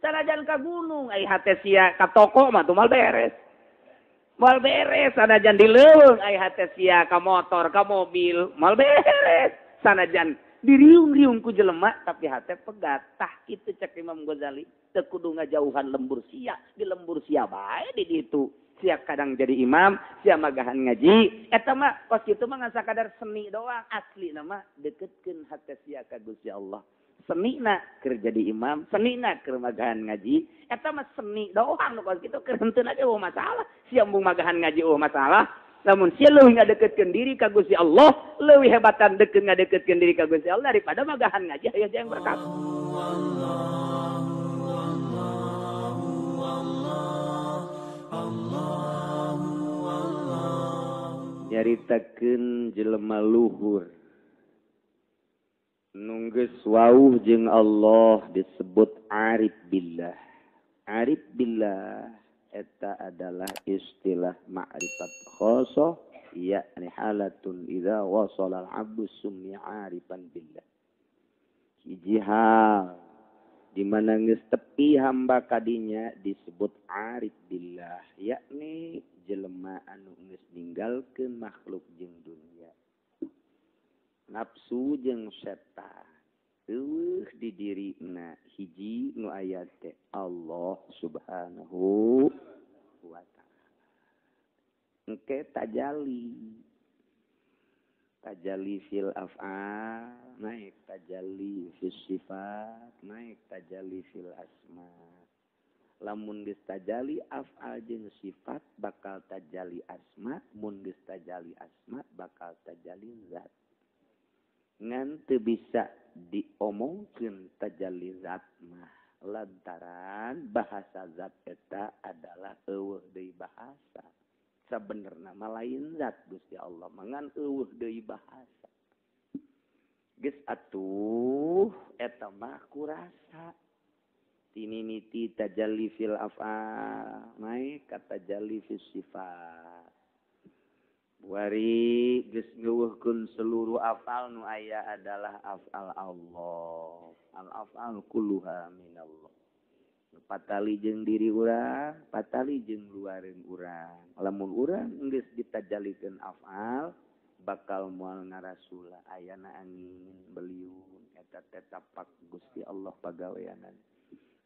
Sanajan ka gunung ai hate sia ka toko mah tuh moal beres. Moal beres sanajan di leuweung ai hate sia ka motor, ka mobil, moal beres. Sanajan diriung-riung ku jelema tapi hate pegat. Tah kitu cek Imam Ghazali, teu kudu ngajauhan lembur sia, di lembur sia bae di ditu. Sia kadang jadi imam, sia magahan ngaji, eta mah kos kitu mah ngan sakadar seni doang, asli nama deketkeun hate sia ka Gusti Allah. Senina keur jadi imam, senina keur magahan ngaji, eta mah seni doang nu kos kitu keur henteu aja eueuh masalah. Sia embung magahan ngaji eueuh masalah, lamun sia leuwih ngadeketkeun diri ka Gusti Allah, leuwih hebatan deket ngadeketkeun diri ka Gusti Allah daripada magahan ngaji aya yang berkat. Nyaritakeun jelema luhur nu geus wauh jeung Allah disebut arif billah. Arif billah eta adalah istilah ma'rifat khosah, yakni halatun idza wasala al-'abdu summi 'arifan billah. Hiji hal di mana geus tepi hamba kadinya disebut arif billah, yakni jelema anu geus ninggalkeun makhluk jeung dunia, nafsu jeung setan. Eueuh di dirina hiji nu aya teh Allah Subhanahu wa taala. Engke tajalli, tajalli fil af'al, naik tajalli fis sifat, naik tajalli fil asma. Lamun geus tajalli af'al jeung sifat bakal tajalli asma, mun geus tajalli asma bakal tajalli zat. Ngan teu bisa diomongkeun tajalli zat mah lantaran bahasa zat eta adalah eueuh deui bahasa. Sabenerna mah lain zat Gusti Allah, ngan eueuh deui bahasa. Geus atuh eta mah kurasa. Tinimiti tajalli fil af'al, naik ka tajalli fis sifat. Buari geus ngeuweuhkeun seluruh af'al nu aya adalah af'al Allah. Al af'al kulluha minallah. Patali jeung diri urang, patali jeung luareun urang. Lamun urang geus ditajalikeun af'al, bakal moal ngarasula ayana angin beliung eta teh tapak Gusti Allah pagaweanan.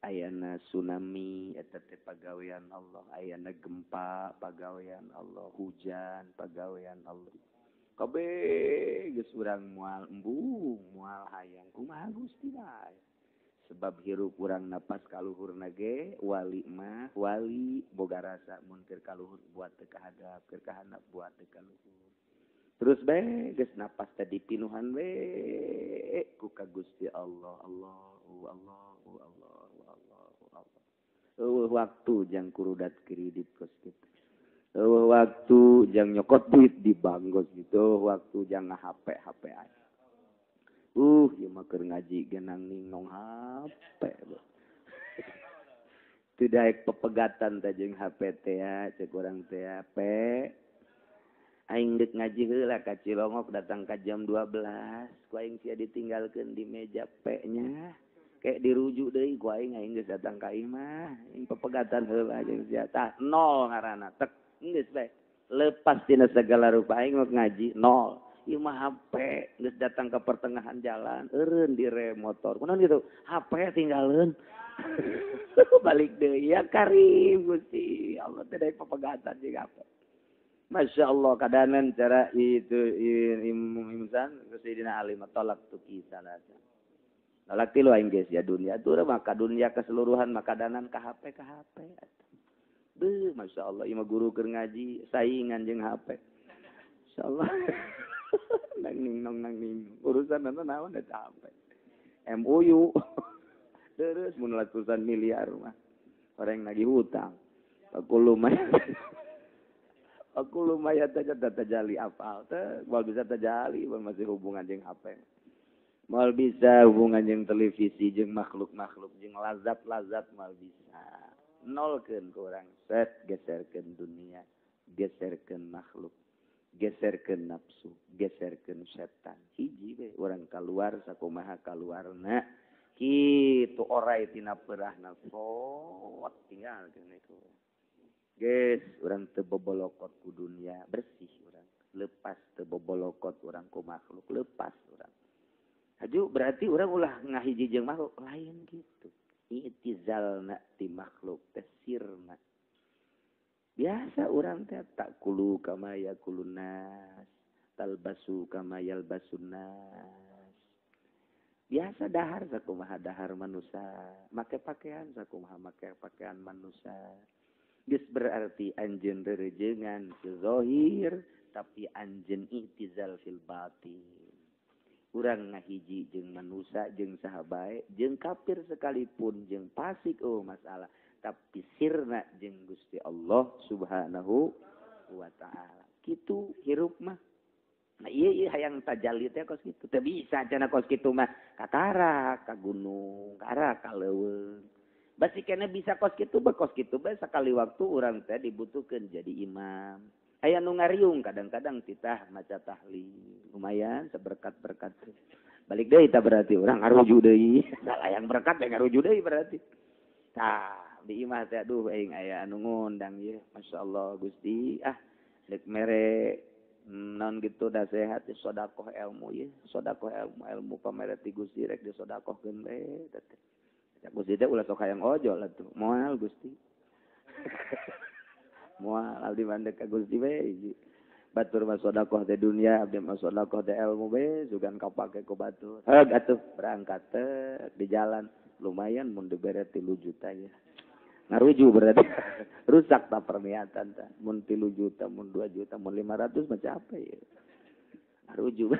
Ayana tsunami eta teh pagawean Allah, ayana gempa pagawean Allah, hujan pagawean Allah. Kabeh geus urang moal embung, moal hayang kumaha Gusti bae. Sebab hirup urang napas kaluhurna ge wali mah wali boga rasa mun keur kaluhur buat teu kahadap, keur kahandap buat teu kaluhur. Terus bae geus napas teh dipinuhan we ku ka Gusti Allah. Allahu Allahu Allahu Allahu Allah. Eueuh waktu jang kurudat kredit kos kitu. Eueuh waktu jang nyokot duit di bank kos kitu. Eueuh waktu jang nga-HP HP aya. Ieu mah keur ngaji genang ningnong HP. Teu daek pepegatan teh jeung HP teh ya, cek urang teh ya, P. Aing deuk ngaji heula ka Cilongok datang ka jam 12, ku aing sia ditinggalkeun di meja P-nya. Kayak dirujuk deui ku aing, aing geus datang ka imah, aing pepegatan heula jeung sia. Tah nol ngaranna, tek geus bae. Lepas tina segala rupa aing mah ngaji nol. Ieu mah HP geus datang ke pertengahan jalan, eureun di rem motor. Kunaon kitu? HP tinggalkeun. Balik deui ya karim Gusti. Allah teh daek pepegatan jeung HP. Masya Allah kadanan cara itu insan Sayyidina Ali tolak tuki salasa. Tolak tilu aing geus ya dunia tuh maka dunia keseluruhan maka danan ka HP ka HP. Beuh Masya Allah ieu mah guru keur ngaji saingan jeung HP. Masya Allah. Nang ning nong nang ning urusan naon eta HP. MOU. Terus mun ratusan miliar mah. Orang nagih hutang. Aku lumayan. Aku lumayan saja tajali apal teh, moal bisa tajali masih hubungan jeung HP. Moal bisa hubungan jeung televisi jeung makhluk-makhluk jeung lazat-lazat moal bisa. Nolkeun ku urang set geserkeun dunia, geserkeun makhluk, geserkeun nafsu, geserkeun setan. Hiji we urang kaluar sakumaha kaluarna Kitu orai tina peurahna sot tinggalkeun itu. Geus urang teu bobolokot ku dunia, bersih urang. Lepas teu bobolokot urang ku makhluk, lepas urang. Haju berarti urang ulah ngahiji jeung makhluk lain gitu. I'tizalna ti makhluk teh sirna. Biasa urang teh takulu kama yakulun nas, talbasu kama yalbasun nas. Biasa dahar sakumaha dahar manusia, make pakaian sakumaha make pakaian manusia. Geus berarti anjeun rerejengan fil zahir tapi anjeun i'tizal fil batin. Urang ngahiji jeung manusia jeung saha bae, jeung kafir sekalipun, jeung fasik oh masalah, tapi sirna jeung Gusti Allah Subhanahu wa taala. Kitu hirup mah. Nah iya iya hayang tajalli teh kos kitu. Teu bisa cenah kos kitu mah kakara ka gunung, kakara ka leuweung. Basi keneh bisa kos kitu bae kos kitu bae sakali waktu urang teh dibutuhkeun jadi imam. Aya nu ngariung kadang-kadang titah maca tahlil. Lumayan seberkat-berkat. Balik deui tah berarti urang ngaruju deui. Salah yang berkat teh ngaruju deui berarti. Tah di imah teh aduh aing aya anu ngundang ieu. Masyaallah Gusti ah deuk mere non gitu dah sehat sodakoh ilmu ya sodakoh ilmu ilmu pamere ti Gusti rek disodakohkeun we teh Gusti teh ulah sok hayang ojol atuh moal Gusti moal abdi mandek ka Gusti we batur mah sodakoh teh dunia abdi mah sodakoh teh ilmu we sugan kapake ku batur heug atuh berangkat teh di jalan lumayan mun dibere 3 juta ya ngaruju berarti rusak tak perniatan ta mun 3 juta mun 2 juta mun 500 mah capek ya ngaruju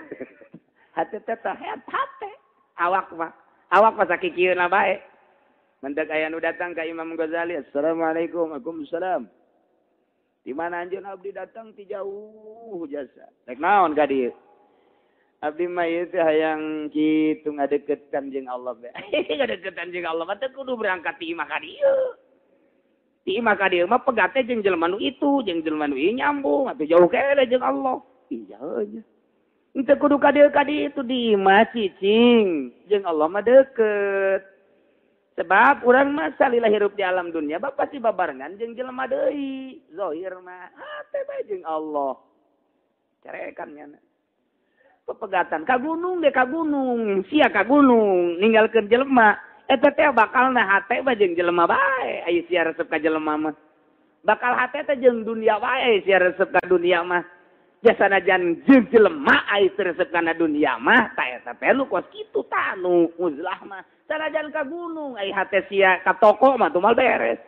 hate teh tah hate awak mah sakikieuna bae mendak aya nu datang ka Imam Ghazali assalamualaikum waalaikumsalam di mana anjeun abdi datang ti jauh jasa rek naon ka dieu abdi mah ieu teh hayang kitu ngadeukeutan jeung Allah bae ngadeukeutan jeung Allah mah teu kudu berangkat ti imah ka dieu. Ti imah ka dieu mah pegate jeung jelema nu itu, jeung jelema nu ieu nyambung atuh jauh keneh jeung Allah. Iya aja. Henteu kudu ka dieu ka ditu di imah cicing, jeung Allah mah deukeut. Sebab urang mah salila hirup di alam dunia bab pasti babarengan jeung jelema deui. Zahir mah hate bae jeung Allah. Carekan nya. Pepegatan ka gunung ge ka gunung, sia ka gunung ninggalkeun jelema. Eta teh bakalna hate mah jeung jelema bae, aya sia resep ka jelema mah. Bakal hate teh jeung dunia bae, sia resep ka dunia mah. Jasanajan jeung jelema aya resep kana dunia mah, ta eta teh nu kos kitu tah nu uzlah mah. Sanajan ka gunung aya hate sia ka toko mah tuh moal beres.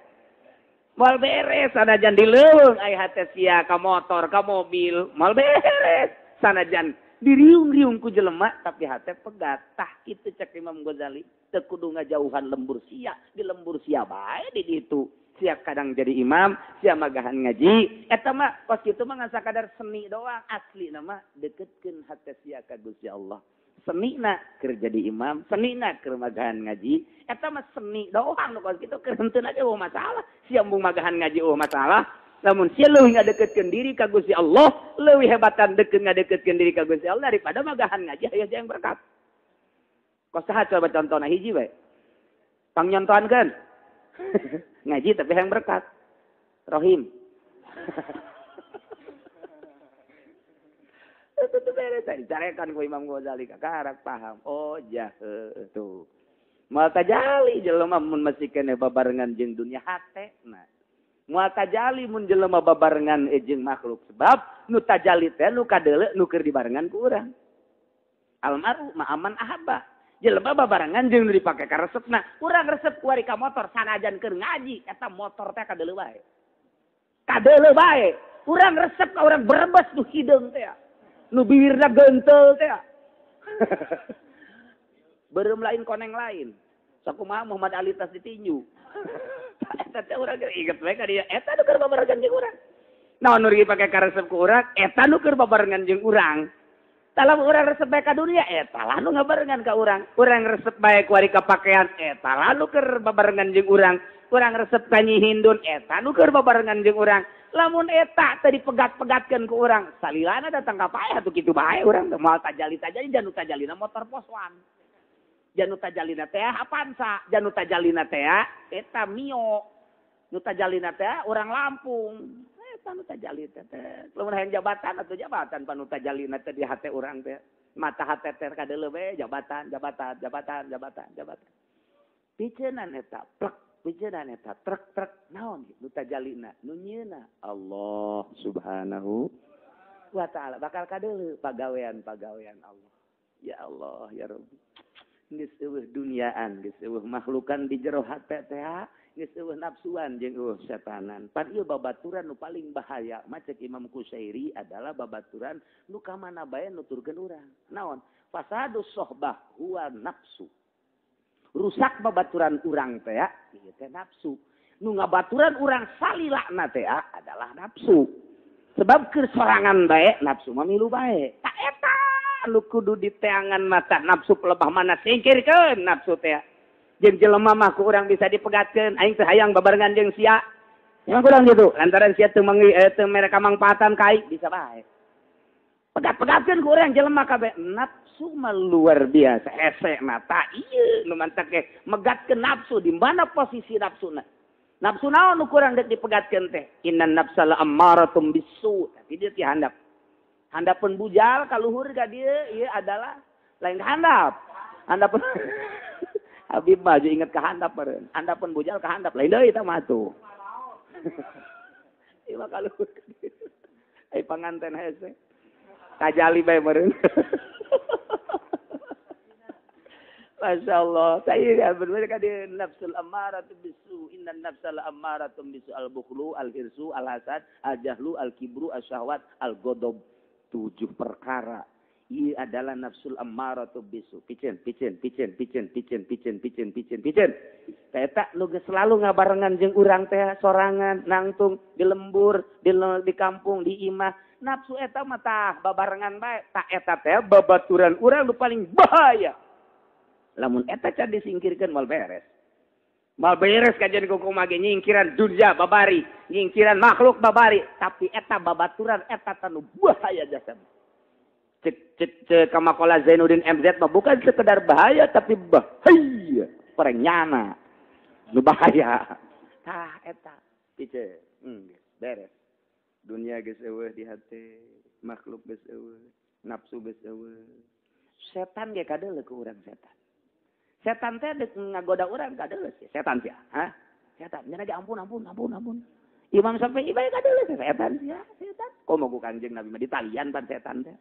Moal beres sanajan di leuweung aya hate sia ka motor, ka mobil, moal beres. Sanajan diriung-riung ku jelema tapi hate pegat. Tah kitu cek Imam Ghazali. Teu kudu ngajauhan lembur sia, di lembur sia bae di ditu. Sia kadang jadi imam, sia magahan ngaji. Eta mah kos kitu mah ngan sakadar seni doang, aslina mah deketkeun hate sia ka Gusti Allah. Senina keur jadi imam, senina keur magahan ngaji. Eta mah seni doang nu kos kitu keur henteu aja eueuh masalah. Sia embung magahan ngaji eueuh masalah. Lamun sia leuwih ngadeketkeun diri ka Gusti Allah, leuwih hebatan deket ngadeketkeun diri ka Gusti Allah daripada magahan ngaji aya yang berkat. Kos saha coba contohna hiji bae. Pangnyontohankeun. Ngaji tapi yang berkat. Rohim. Itu tuh beres dicarekan ku Imam Ghazali kakarak paham. Oh jah tuh. Moal tajali jelema mun masih keneh babarengan jeung dunia hate na. Moal tajali mun jelema babarengan jeung makhluk sebab nu tajali teh nu kadeuleu nu keur dibarengan ku urang. Almaru ma'aman ahabba. Jelema babarengan jeung nu dipake ka resepna. Urang resep kuari ka motor sanajan keur ngaji eta motor teh kadeuleu bae. Kadeuleu bae. Urang resep ka urang Brebes nu hideung teh. Nu bibirna gentel teh. Beureum lain koneng lain. Sakumaha Muhammad Ali tas ditinju. Eta teh urang inget we ka dieu. Eta nu keur babarengan jeung urang. Naon nu dipake ka resep ku urang? Eta nu keur babarengan jeung urang. Dalam urang resep bae ka dunia eta lah nu ngabarengan ka urang. Urang resep bae kuari ka pakaian eta lah nu keur babarengan jeung urang. Urang resep ka Nyi Hindun eta nu keur babarengan jeung urang. Lamun eta teh dipegat-pegatkeun ku urang, salilana datang ka paeh atuh kitu bae urang teh moal tajali-tajali janu tajalina motor poswan. Janu tajalina teh Avanza, janu tajalina teh eta Mio, nu tajalina teh urang Lampung. Eta nu tajali teh. Lamun hayang jabatan atuh jabatan panu tajalina teh di hate urang teh. Mata hate teh kadeuleu we jabatan, jabatan, jabatan, jabatan, jabatan. Piceunan eta plek, piceunan eta trek-trek naon nu tajalina, nu nyieuna Allah Subhanahu wa ta'ala bakal kadeuleu pagawean-pagawean Allah. Ya Allah ya Rabbi. Geus eueuh duniaan, geus eueuh makhlukan di jero hate teh, geus eueuh nafsuan jeung eueuh setanan. Pan ieu babaturan nu paling bahaya mah cek Imam Kusyairi adalah babaturan nu ka mana bae nuturkeun urang. Naon? Fasadus sohbah huwa nafsu. Rusak babaturan urang teh ieu teh nafsu. Nu ngabaturan urang salilana teh adalah nafsu. Sebab keur sorangan bae nafsu mah milu bae. Ta eta nu kudu diteangan mata nafsu pelebah mana singkirkeun nafsu teh. Jeung jelema mah ku urang bisa dipegatkeun, aing teh hayang babarengan jeung sia. Emang kurang gitu, lantaran sia teu teu mere kamangpaatan ka aing bisa bae. Pegat-pegatkeun ku urang jelema kabeh. Nafsu mah luar biasa hese mata ieu nu mantak ge megatkeun nafsu di mana posisi nafsuna. Nafsu naon nu kurang dek dipegatkeun teh? Innan nafsa la ammaratum bisu. Tapi dia ti handap. Handapun bujal kaluhur ka dieu ieu adalah lain handap. Handapun Habib mah jeung inget ka handap meureun. Handapun bujal ka handap lain deui eta mah atuh. Ieu mah kaluhur ka dieu. Ai panganten hese. Tajali bae meureun. Masya Allah, saya benar ka dieu nafsul ammaratu bisu, innan nafsal ammaratu bisu al-bukhlu, al-hirsu, al-hasad, al-jahlu, al-kibru, asy-syahwat, al-ghadab. 7 perkara. Ieu adalah nafsul ammaratu bisu. Piceun, piceun, piceun, piceun, piceun, piceun, piceun, piceun, piceun. Eta nu geus selalu ngabarengan jeung urang teh sorangan, nangtung di lembur, di kampung, di imah. Nafsu eta mah tah babarengan bae. Ta eta teh babaturan urang nu paling bahaya. Lamun eta can disingkirkeun moal beres. Moal beres kajian kumaha ge nyingkiran dunia babari, nyingkiran makhluk babari, tapi eta babaturan eta tanu bahaya jasa. Cek cek cek kamakola Zainuddin MZ mah bukan sekedar bahaya tapi bahaya perenyana. Nu bahaya. Tah eta pice, beres. Dunia geus eueuh di hate, makhluk geus eueuh, nafsu geus eueuh. Setan ge kadeuleu ku urang setan. Setan teh dek ngagoda urang kadeuleu sih. Setan sia, hah? Setan nya ge ampun ampun ampun ampun. Imam Syafi'i bae kadeuleu setan sia, setan. Komo ku Kanjeng Nabi mah ditalian pan setan teh.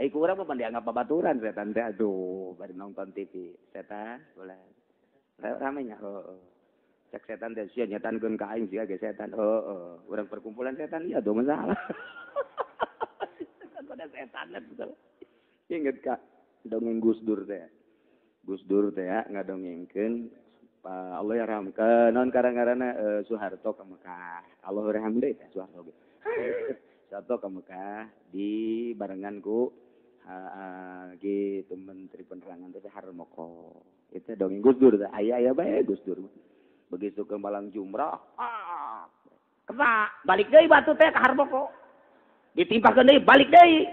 Eh ku urang mah pan dianggap babaturan setan teh. Aduh, bari nonton TV. Setan boleh. Rame nya, heuh. Cek setan teh sia nyetankeun ka aing sia ge setan. Heuh, urang perkumpulan setan ieu atuh masalah. Setan pada setan betul. Inget ka dongeng Gus Dur teh. Gus Dur teh ngadongengkeun Allah yarham ke non karang-karana Soeharto ke Mekah. Allah yarham deui teh Soeharto ge. Soeharto ke Mekah di barengan ku gitu Menteri Penerangan teh Harmoko. Itu dongeng Gus Dur teh aya-aya bae Gus Dur. Begitu ke Malang Jumrah, kena balik deui batu teh ka Harmoko. Ditimpakeun deui balik deui.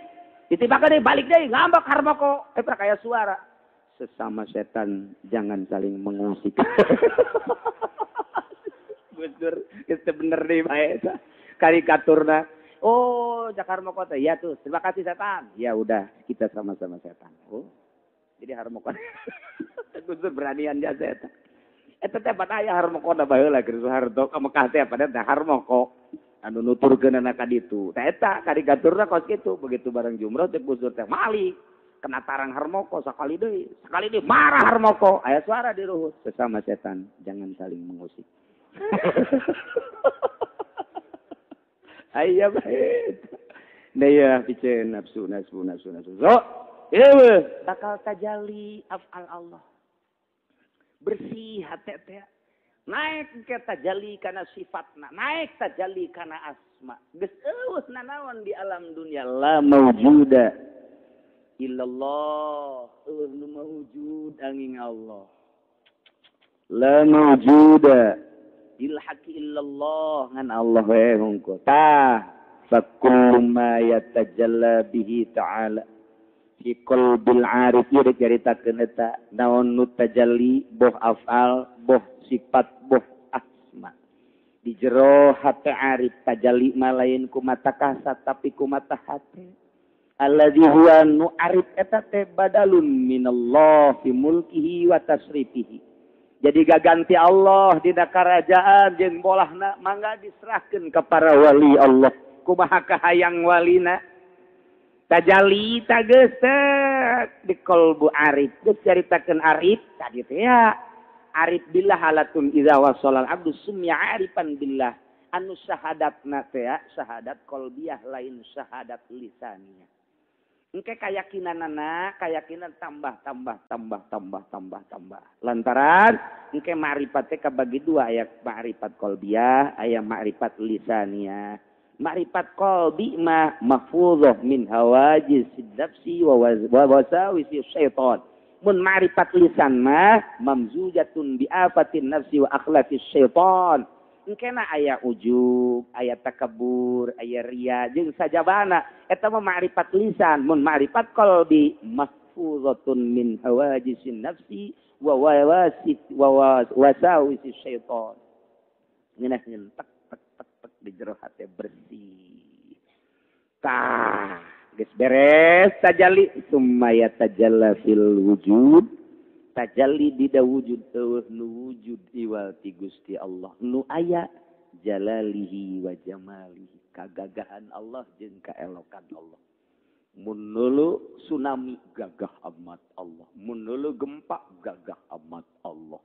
Ditimpakeun deui balik deui ngambek Harmoko. Eta kaya suara. Sesama setan jangan saling mengusik. Gus Dur geus teu bener deui bae eta. Karikaturna. Oh, Jakarta Kota. Ya tuh, terima kasih setan. Ya udah, kita sama-sama setan. Oh. Jadi Harmoko. Gus Dur beranian jasa eta. Eta teh pada aya Harmoko da baheula keur Soeharto ka Mekah teh pada teh Harmoko. Anu nuturkeunana ka ditu. Tah eta karikaturna kos kitu. Begitu bareng jumroh teh Gus Dur teh malik. Kena tarang Harmoko sekali deui marah Harmoko, aya suara di luhur, sesama setan jangan saling mengusik. Aya bae. Nah ya piceun nafsu nafsu nafsu nafsu. So, ieu bakal tajali afal Allah. Bersih hate teh. Naik ke tajali kana sifatna, naik tajali kana asma. Geus eueuh nanaon di alam dunia la maujuda illallah, eueuh nu mawujud angin Allah. La mawjuda il haqi illallah ngan Allah we hungkul. Tah fa kullu ma yatajalla bihi ta'ala. Fi qalbil arif ieu dicaritakeun eta naon nu tajalli boh afal boh sifat boh asma. Di jero hate arif tajalli mah lain ku mata kasat tapi ku mata hate. Alladzi huwa nu arif eta teh badalun minallah fi mulkihi wa tasrifihi. Jadi gaganti Allah dina karajaan jeung bolahna mangga diserahkeun ka para wali Allah. Kumaha kahayang walina? Tajalli tageus di qalbu arif. Geus caritakeun arif tadi teh ya. Arif billah halatun idza wasala al-abdu sumya arifan billah. Anu syahadatna teh ya, syahadat qalbiyah lain syahadat lisaniyah. Engke kayakinanana, kayakinan tambah tambah tambah tambah tambah tambah. Lantaran engke ma'rifat teh kabagi dua, aya ma'rifat qalbiyah, aya ma'rifat lisaniyah. Ma'rifat qalbi mah mahfuzah min hawajis nafsi wa wasawisi syaitan. Mun ma'rifat lisan mah mamzujatun bi afatin nafsi wa akhlaqis syaitan. Engkena aya ujub, aya takabur, aya riya jeung sajabana eta mah ma'rifat lisan. Mun ma'rifat qalbi mahfuzatun min hawajisin nafsi wa wasawisi syaitan. Ngeunah nyentek tek tek tek di jero hate bersih. Tah, geus beres tajalli summa yatajalla fil wujud. Tajalli dida wujud eueuh nu wujud iwal ti Gusti Allah nu aya jalalihi wa jamalihi, kagagahan Allah jeung kaelokan Allah. Mun neuleu tsunami gagah amat Allah, mun neuleu gempa gagah amat Allah,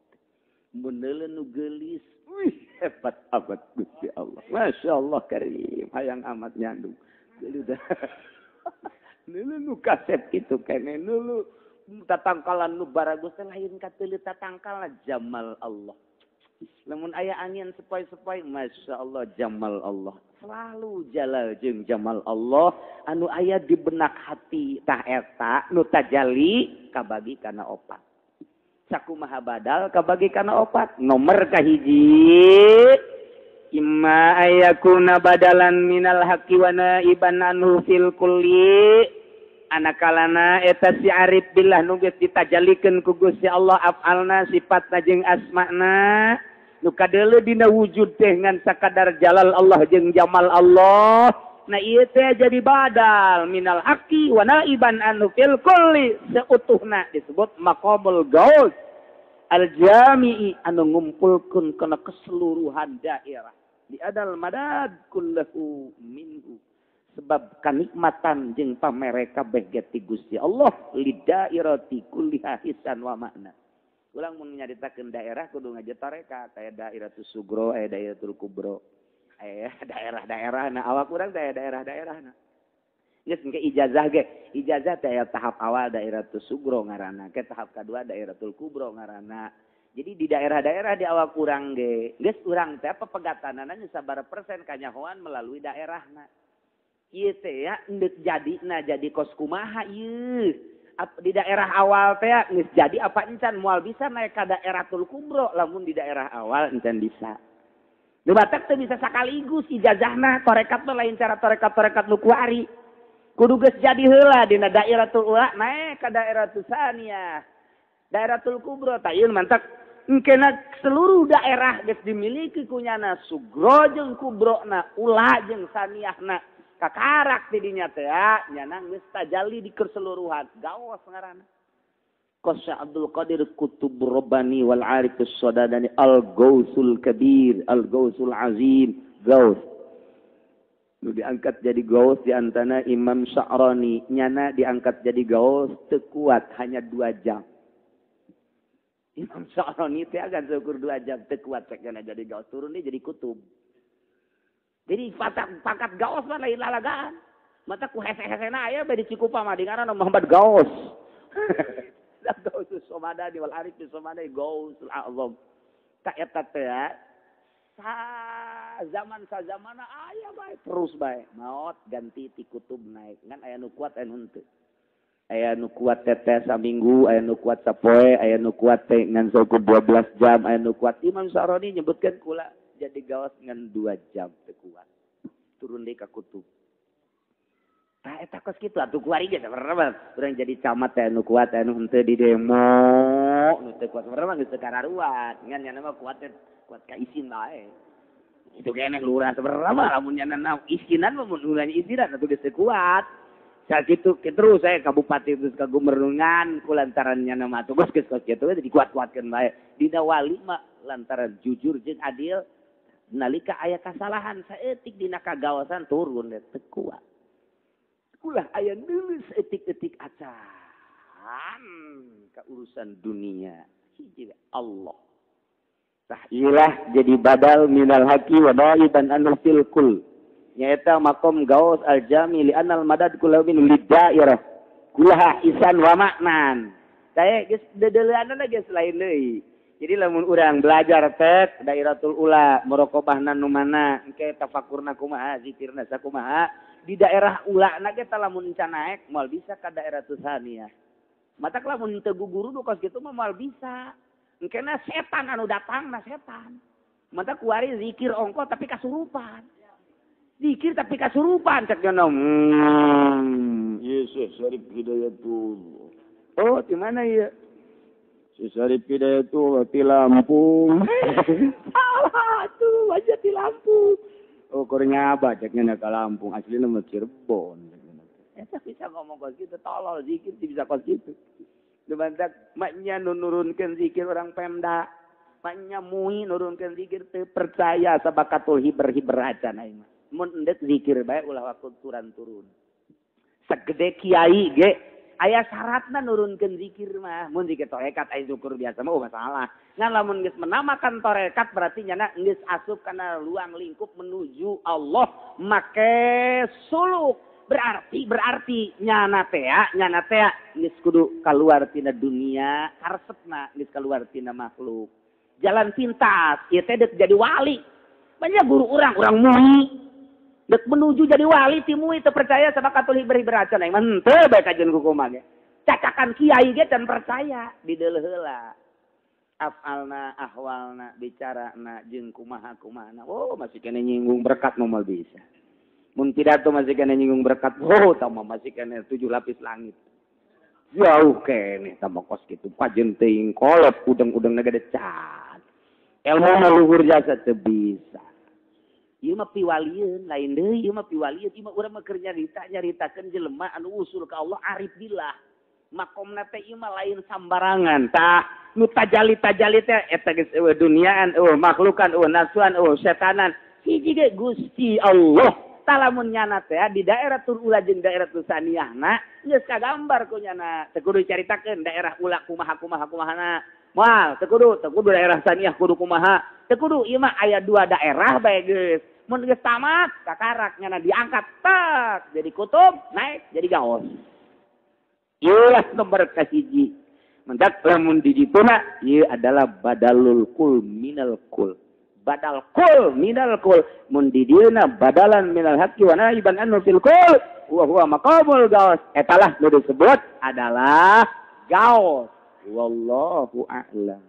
mun neuleu nu geulis wih hebat amat Gusti Allah. Masya Allah karim, hayang amat nyandung geuleuh. Neuleu nu kasep kitu keneh, neuleu tatangkalan nu baragus teh lain kateuleuh tatangkalan jamal Allah. Lamun aya angin sepoi-sepoi masya Allah jamal Allah. Selalu jalal jeung jamal Allah anu aya di benak hati. Tah eta nu tajalli kabagi kana opat. Sakumaha badal kabagi kana opat. Nomor kahiji imma ayakuna badalan minal haqqi wa naiban anhu fil kulli. Anakalana eta si arif billah nu geus ditajalikeun ku Gusti Allah afalna sifatna jeung asmana nu kadeuleu dina wujud teh ngan sakadar jalal Allah jeung jamal Allah. Nah ieu teh jadi badal minal haqqi wa naiban anhu fil kulli seutuhna disebut maqamul gaus al jami'i anu ngumpulkeun kana keseluruhan daerah di adal madad kullahu minhu. Sebab kanikmatan jeung pamere kabeh ge ti Gusti Allah lidairati kulliha hisan wa makna. Ulang mun nyaritakeun daerah kudu ngaji tarekat, aya dairatus sugro, aya dairatul kubro. Aya daerah-daerahna, awak urang teh aya daerah-daerahna. Geus engke ijazah ge, ijazah teh aya tahap awal dairatus sugro ngaranna, ke tahap kadua dairatul kubro ngaranna. Jadi di daerah-daerah di awak urang ge, geus urang teh pepegatanana sabaraha persen kanyahoan melalui daerahna. Ieu teh ya endek jadina jadi kos kumaha ieu. Di daerah awal teh geus jadi apa encan moal bisa naik ka daeratul kubro, lamun di daerah awal encan bisa. Nu batak teh bisa sakaligus ijazahna, tarekat mah lain cara tarekat-tarekat nu kuari. Kudu geus jadi heula dina daeratul ula naik ka daeratul saniyah. Daeratul kubro tah ieu mantak engkena seluruh daerah geus dimiliki kunyana sugro jeung kubrona, ula jeung saniyahna. Kakarak tidinya teh nyana geus tajalli di keseluruhan gaos ngaranna. Qos Abdul Qadir Kutub Rabbani wal Arif As-Sadadani Al Gausul Kabir Al Gausul Azim gaus. Nu diangkat jadi gaus di antara Imam Sya'rani nyana diangkat jadi gaus teu kuat hanya 2 jam. Imam Sya'rani teh agan seukur 2 jam teu kuat cek nyana jadi gaus turun dia jadi kutub. Jadi pangkat gaos mah lain lalagaan. Mata ku hese-hesena aya bae di Cikupa mah di ngaranna Muhammad Gaos. Gausus Somadani wal Arif Somadani Gausul Azam. Tak eta teh sa zaman sazamana aya bae terus bae. Maot ganti ti kutub naik. Ngan aya nu kuat aya nu henteu. Aya nu kuat teh saminggu, aya nu kuat sapoe, aya nu kuat teh ngan saukur 12 jam, aya nu kuat. Imam Sya'rani nyebutkeun kula jadi gawas ngan 2 jam teu kuat. Turun deui ka kutub. Tah eta kos kitu atuh kuari ge sabarna urang jadi camat teh anu kuat anu henteu di demo nu teu kuat sabarna geus teu kararuat ngan nya mah kuat teh kuat ka isin bae. Itu keneh lurah sabarna mah lamun nya isinan mah mun urang isinan atuh geus teu kuat. Sakitu terus saya ka bupati terus ka gubernungan ku lantaran nya mah atuh geus kos kitu jadi kuat-kuatkeun bae. Dina wali mah lantaran jujur jeung adil nalika aya kasalahan saeutik dina kagawasan turun teu kuat. Ulah aya nulis etik-etik acan ka urusan dunia hiji Allah. Tah ilah jadi badal minal haqi wa daiban anhu fil kul. Nyaeta makom gaos al-jami li anal madad kullu min lidairah kulaha isan wa maknan. Tah geus deudeuleunana geus lain deui. Jadi lamun urang belajar tek dairatul ula muraqabahna nu mana engke tafakurna kumaha zikirna sakumaha di daerah ula na ge lamun can naek moal bisa ka daerah tsaniyah. Matak lamun teu guguru kos kitu mah moal bisa. Engkena setan anu datang na setan. Matak kuari zikir ongko tapi kasurupan. Zikir tapi kasurupan cek nyono. Yesus Syarif Hidayatullah. Oh, di mana ieu? Si Syarif Hidayatullah di Lampung. Salah tuh, aja di Lampung. Oh, keur nyaba cek nya ka Lampung, aslina mah Cirebon. Eta bisa ngomong kos kitu, tolol zikir bisa kos kitu. Lumantak maknya nu nurunkeun zikir orang Pemda. Maknya mui nurunkeun zikir teu percaya sabakatul hiber-hiber acan aing mah. Mun endek zikir bae ulah waktu turun-turun. Segede kiai ge aya syaratna nurunkeun zikir mah. Mun zikir tarekat aya zukur biasa mah oh masalah. Ngan lamun geus menamakan tarekat berarti nyana geus asup kana luang lingkup menuju Allah make suluk. Berarti nyana tea geus kudu kaluar tina dunia, karesepna geus kaluar tina makhluk. Jalan pintas ieu teh deuk jadi wali. Banyak guru urang mui dek menuju jadi wali timui teu percaya sama katul hiber-hiber acan aing mah henteu bae kajeun ku kumaha ge. Cacakan kiai ge can percaya dideuleuh heula. Afalna, ahwalna, bicarana jeung kumaha-kumahana. Oh, masih kene nyinggung berkat mah moal bisa. Mun pidato masih kene nyinggung berkat, oh tah mah masih kene 7 lapis langit. Jauh kene tah mah kos kitu kajeun teuing kolot udeng-udengna gede can. Ilmu mah luhur jasa teu bisa. Ieu mah piwalieun, lain deui ieu mah piwalieun, ieu mah urang mah keur nyarita-nyaritakeun jelema anu usul ka Allah arif billah. Makomna teh ieu mah lain sambarangan. Tah nu tajali-tajali teh eta geus eueuh duniaan, eueuh makhlukan, eueuh nafsuan, eueuh setanan. Hiji ge Gusti Allah. Tah lamun nyana teh di daerah tur ula jeung daerah tur saniyahna geus kagambar ku nyana. Teu kudu dicaritakeun daerah ula kumaha kumaha kumahana. Moal teu kudu daerah saniyah kudu kumaha. Teu kudu ieu mah aya 2 daerah bae geus. Mun geus tamat kakarak nyana diangkat tak jadi kutub naik jadi gaos. Ieu lah nomor kahiji. Mendak lamun di dituna ieu adalah badalul kul minal kul. Badal kul minal kul mun di dieuna badalan minal haqqi wa naiban annu fil kul wa huwa maqamul gaos. Eta lah nu disebut adalah gaos. Wallahu a'lam.